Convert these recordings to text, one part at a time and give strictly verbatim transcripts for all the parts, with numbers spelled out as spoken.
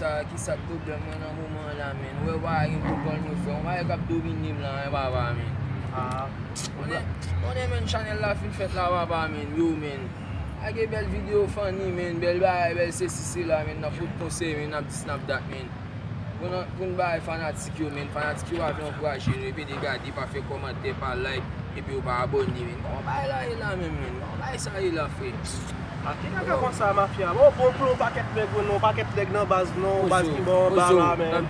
Sa, ki sa k pwoblèm mwen nan moman an la, men. Ou wè, pa gen pwoblèm, mwen, frè. Yon bagay k ap domine m la, men, papa, men. Ah. Konnen, konnen, men, chanèl la fin fèt la, papa, men. Yo, men. Lage bèl videyo funny, men. Bèl bagay, bèl sesi, sela, men. N ap pot konsèy, men. N ap dis, n ap dat, men. Pou n, pou n bay fanatik yo, men. Fanatik yo pa vle ankouraje nou, epi de gade, pa fè kòmantè, pa like. Epi yo pa abòne, men. Kòman bagay la ye la menm, men? Kòman bagay sa ye la, frè? A, ki kaka konsa, mafya? Bon, bon, pou yon pakèt nèg, non, yon pakèt nèg nan baz, non, baz ki bò anba la, men. Chak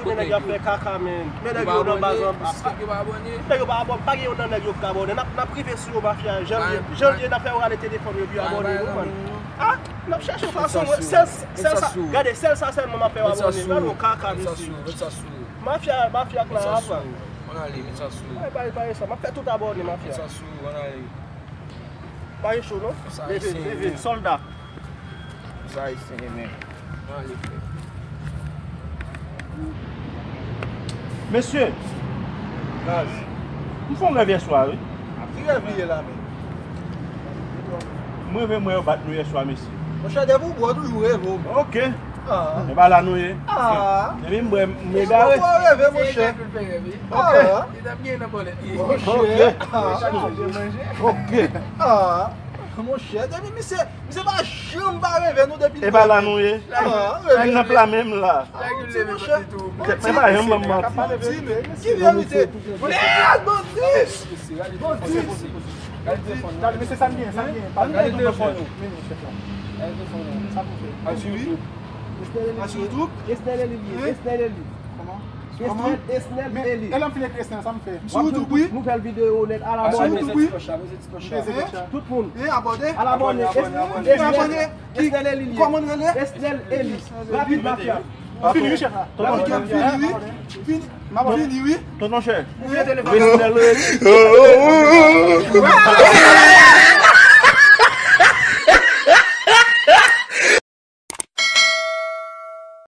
jounen nèg yo ap fè kaka, men. Men nèg yo nan baz anba. Yo pa abòne? Nèg yo pa abòne, pa gen youn nan nèg yo k abòne. N ap, n ap rive sou yo, mafya. Jan l ye, jan l ye, n ap fè yo rale telefòn yo, epi yo abòne, konprann? A, n ap chèche yon fason, sèl, sèl sa, gade, sèl sa sèlman m ap fè yo abòne. Gade yon kaka, mesye. Mafya, mafya k la, apa. Ann ale, met sa sou. Ay, pa, pa gen sa. M ap fè tout abòne, mafya. Met sa sou, ann ale. Pa gen cho, non? Leve, leve, sòlda. Sa ayisyen, men. Ann ale, frè. Mesye. Gaz. M fè yon rèv yè swa, wi. Ki rèv li ye la, men? M reve m wè yo bat nou yè swa, mesye. Monchè, depi w bwè, w toujou reve w. Ok. Ah. E pa la nou ye. Ah. Depi m bwè, m egare. Ou twò reve, monchè. Ok. Ah. Monchè. Ok. Ah. Monchè, depi misye, misye pa janm pa reve nou depi l bwè. E pa la nou ye. Ah, reve. Nèg nan pla menm la. Ti monchè. Tèt mwen pa janm ban m manti. Ki verite? Mèd, bandi! Bandi! Gade mesye, sa m gen, sa m gen. Gade telefòn ou. Men non, chèf la. Gade telefòn ou. Sa pou fè. Al sou YouTube. Al sou YouTube. Esnel Eli li ye. Esnel Eli. Kòman? Esnel, Esnel Eli. E lè m fin ekri Esnel, sa m fè? Sou YouTube, wi. Nouvèl videyo nèt, al abòne. Sou YouTube, wi. Tout moun. E abòne. Al abòne. Esnel Eli li ye. Kòman l rele? Esnel Eli. Rapid, mafya. Tonton Chè. Fini, wi. Fini, wi. Tonton Chè. Wi. Esnel Eli.